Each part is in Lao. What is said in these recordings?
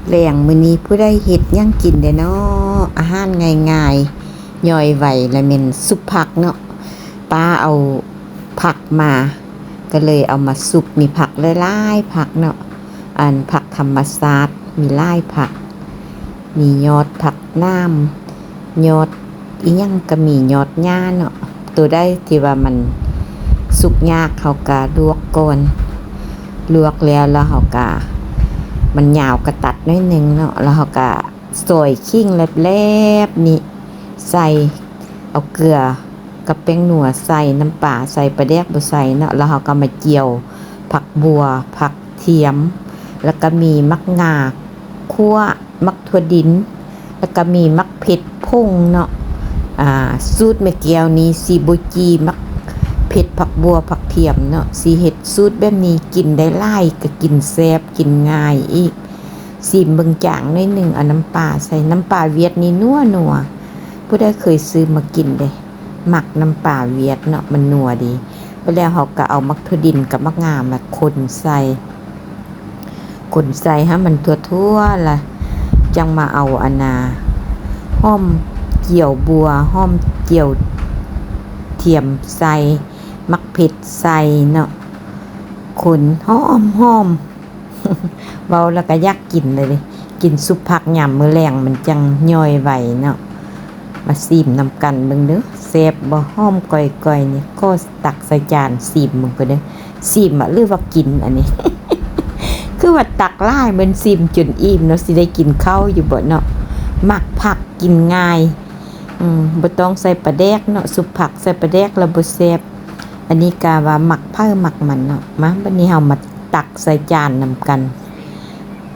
ແລງມື້ນີ້ຜູ້ໃດເຮັດຫຍັງກິນເດເນາະ? ອາຫານງ່າຍໆ ຍ່ອຍໄວ ລະແມ່ນຊຸບຜັກເນາະ. ປ້າເອົາຜັກມາ ກໍເລີຍເອົາມາຊຸບ. ມີຜັກຫຼາຍໆ ຜັກເນາະ, ອັນ ຜັກທຳມະຊາດ ມີຫຼາຍຜັກ, ມີຍອດຜັກໜາມ, ຍອດອີ່ຫຍັງກໍມີ, ຍອດຫຍ້າເນາະ. ໂຕໃດທີ່ວ່າມັນສຸກຍາກ ເຮົາກໍລວກກ່ອນ, ລວກແລ້ວ ແລ້ວເຮົາກໍ ມັນຍາວກໍຕັດໜ້ອຍໜຶ່ງເນາະ, ແລ້ວເຮົາກໍຊອຍຂີງແຫຼບໆນີ້ໃສ່, ເອົາເກືອກັບແປ້ງນົວໃສ່, ນ້ຳປາໃສ່, ປາແດກບໍ່ໃສ່ເນາະ. ແລ້ວເຮົາກໍມາຈຽວຜັກບົ່ວ, ຜັກທຽມ, ແລ້ວກໍມີໝາກງາຂົ້ວ, ໝາກຖົ່ວດິນ, ແລ້ວກໍມີໝາກເຜັດຜົງເນາະ. ອາ ສູດແມ່ແກ້ວນີ້ ຊິບໍ່ຈີ່ໝາກເຜັດຜັກບົ່ວຜັກທຽມເນາະ, ຊິເຮັດສູດແບບນີ້ ກິນໄດ້ຫຼາຍ ກໍກິນແຊບ ກິນງ່າຍອີກ. ຊີມເບິ່ງຈາງໜ້ອຍໜຶ່ງ, ເອົານ້ຳປາໃສ່, ນ້ຳປາຫວຽດນີ້ນົວໆ. ຜູ້ໃດເຄີຍຊື້ມາກິນເດ? ມັກນ້ຳປາຫວຽດເນາະ, ມັນນົວດີ. ແລ້ວເຮົາກໍເອົາໝາກຖົ່ວດິນກັບໝາກງາມາຄົນໃສ່, ຄົນໃສ່ໃຫ້ມັນທົ່ວໆ ລະຈັ່ງມາເອົາອັນນ່າ ຫອມຈຽວບົ່ວ, ຫອມຈຽວທຽມໃສ່, ໝາກເຜັດໃສ່ເນາະ, ຄົນຫອມໆ. ເວົ້າແລ້ວກໍຢາກກິນເລີຍເດ, ກິນຊຸບຜັກຍາມມື້ແລງ ມັນຈັ່ງຍ່ອຍໄວເນາະ. ມາຊີມນຳກັນເບິ່ງເດີ, ແຊບບໍ່? ຫອມກ່ອຍໆນີ້. ຂໍຕັກໃສ່ຈານຊີມເບິ່ງກ່ອນເດີ. ຊີມ ຫຼືວ່າກິນອັນນີ້? ຄືວ່າຕັກຫຼາຍ ແມ່ນຊີມຈົນອີ່ມເນາະ, ຊິໄດ້ກິນເຂົ້າຢູ່ບໍ່ເນາະ? ມັກຜັກ ກິນງ່າຍ, ອືມ ບໍ່ຕ້ອງໃສ່ປາແດກເນາະ, ຊຸບຜັກໃສ່ປາແດກແລ້ວບໍ່ແຊບ. ອັນນີ້ກະວ່າມັກໃຜມັກມັນເນາະ. ມາ ບັດນີ້ເຮົາມາຕັກໃສ່ຈານນຳກັນ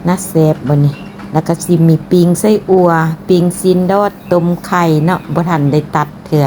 ນະ, ແຊບບໍ່ນີ້? ແລ້ວກໍຊິມີປີ້ງໄສ້ອົ່ວ, ປີ້ງຊີ້ນດອດ, ຕົ້ມໄຂ່ເນາະ, ບໍ່ທັນໄດ້ຕັດເທື່ອ.